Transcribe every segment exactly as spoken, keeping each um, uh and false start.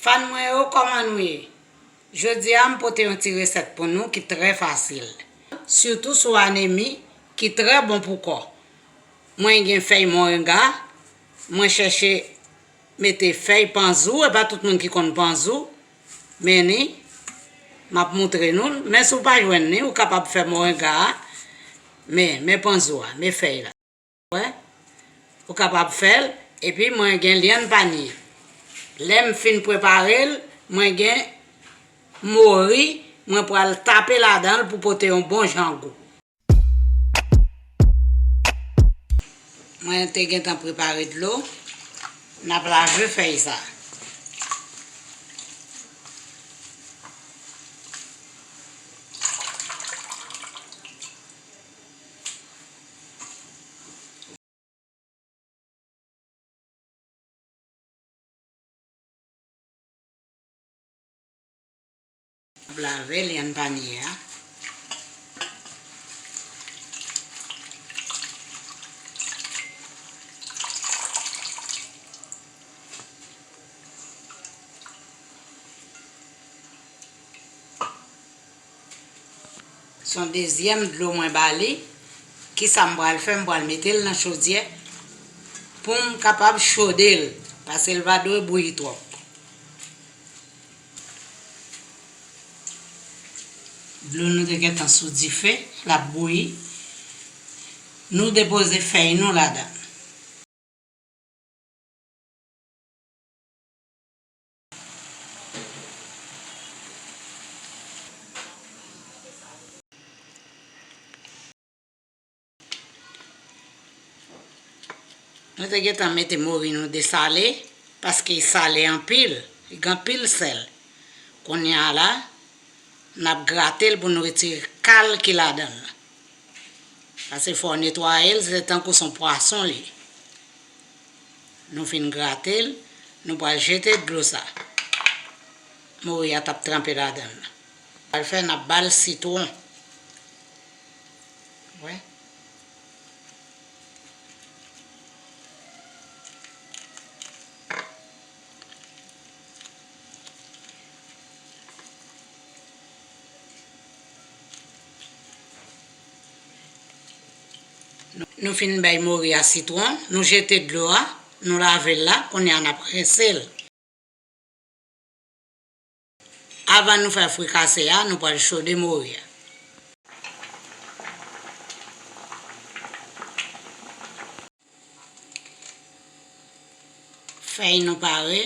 Fan mwen yo, kòman nou ye? Jodi a, m pote yon ti resèt pou nou ki trè fasil. Sitou sou anemi, ki trè bon pou kò. Mwen gen fèy moringa, mwen chèche mete fèy panzou, e pa tout moun ki konn panzou, men ni, m ap moutre nou l, men si w pa jwenn ni, ou kapab fè moringa a, men, men panzou a, men fèy la. Wè, ou kapab fè l, epi mwen gen lyann panye. Lè m fin prepare l, mwen gen mori, mwen pral tape ladan l pou pote yon bon jan gou. Mwen te gentan prepare dlo, n ap lave fèy sa. Lave lyann panye a. Se yon dezyèm dlo mwen ba li. Kisa m pral fè? M pral mete l nan chodyè pou m kapab chode l, paske l pa dwe bouyi twòp. Dlo nou te gentan sou dife, l ap bouyi. Nou depoze fèy nou ladan. Nou te gentan mete mori nou desale, paske li sale anpil, li gen anpil sèl. Kounye a la, n ap grate l pou nou retire kal ki ladan l la. Paske fò w netwaye l, se tankou se yon pwason li ye. Nou fin grate l, nou pral jete dlo sa. Mori a t ap tranpe ladan l la. Pral fè, n ap ba l sitwon. Wè. Nou, nou fin bay mori a sitwon, nou jete dlo a, nou lave l la, kounye a n ap rense l. Avan nou fè frikase a, nou pral chode mori a. Fèy nou pare,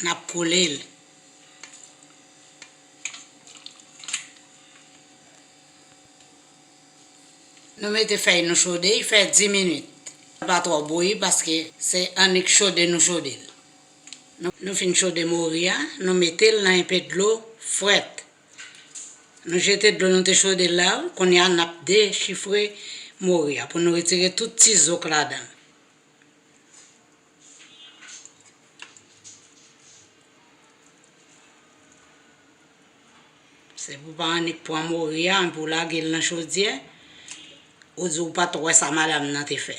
n ap koule l. Nou mete fèy nou chode, li fè dis minit. Pa twò bouyi paske se annik chode nou chode l. Nou, nou fin chode mori a, nou mete l nan enpe dlo frèt. Nou jete dlo nou te chode l la, kounye a n ap dechifre mori a pou nou retire tout ti zo k ladan l. Se pou pa annik pran mori a, pou lage l nan chodyè, ou di ou pa t wè sa madanm nan te fè.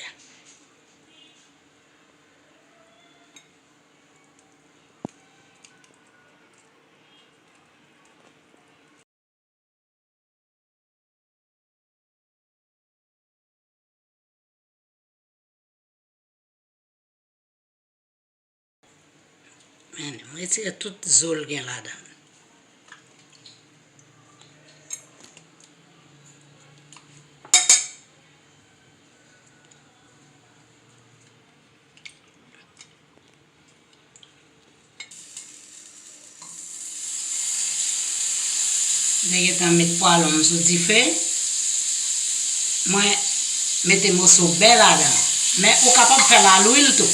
Men, m retire tout zo l gen ladan l. M te gentan met pwalon m sou dife. Mwen mete moso bè ladan. Men ou kapab fè l a lwil tou.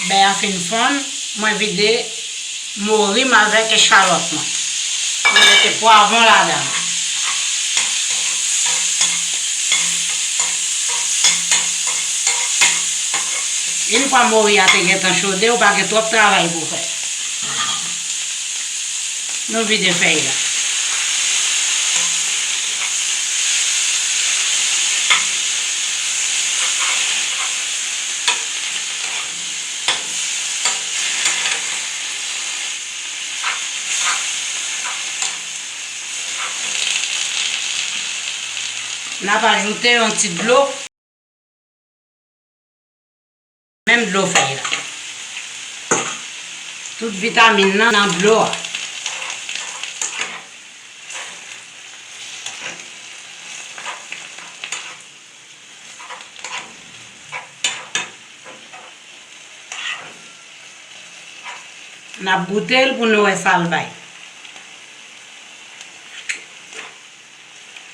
Bè a fin fonn, mwen vide mori m avèk echalòt mwen. Mwen mete pwavwon ladan. Yon fwa mori a te gentan chode, ou pa gen twòp travay pou w fè. Nou vide fèy la. N ap ajoute yon ti dlo. Menm dlo fèy la. Tout vitamin nan nan dlo a. N ap goute l pou nou wè sa l bay.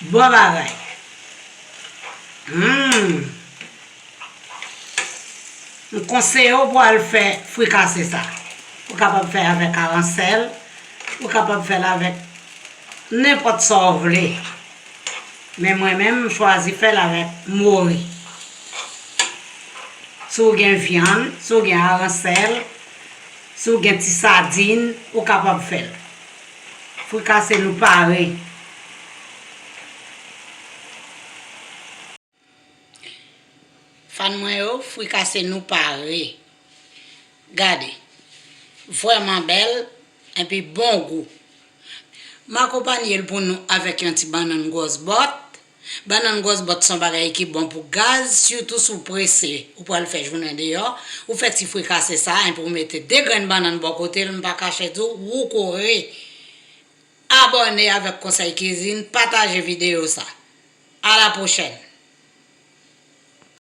Bon bagay. Hmm. M konseye w pou al fè frikase sa. Ou kapab fè avèk aransèl, ou kapab fè l avèk nenpòt sa w vle. Men mwen menm, m chwazi fè l avèk mori. Si w gen vyann, si w gen aransèl, si w gen ti sadin, ou kapab fè l. Frikase nou pare. Fan mwen yo, frikase nou pare. Gade. Vrèman bèl, epi bon gou. M akonpanye l pou nou avèk yon ti bannann gwòs bòt. Bannann gwòs bòt se yon bagay ki bon pou gaz, sitou si w prese, ou pral fè jounen deyò, ou fè ti frikase sa, epi w mete de grenn bannann bò kote l, m pa kache di w, ou kore. Abòne avèk Konsèy Kizin, pataje videyo sa. A la pwochèn!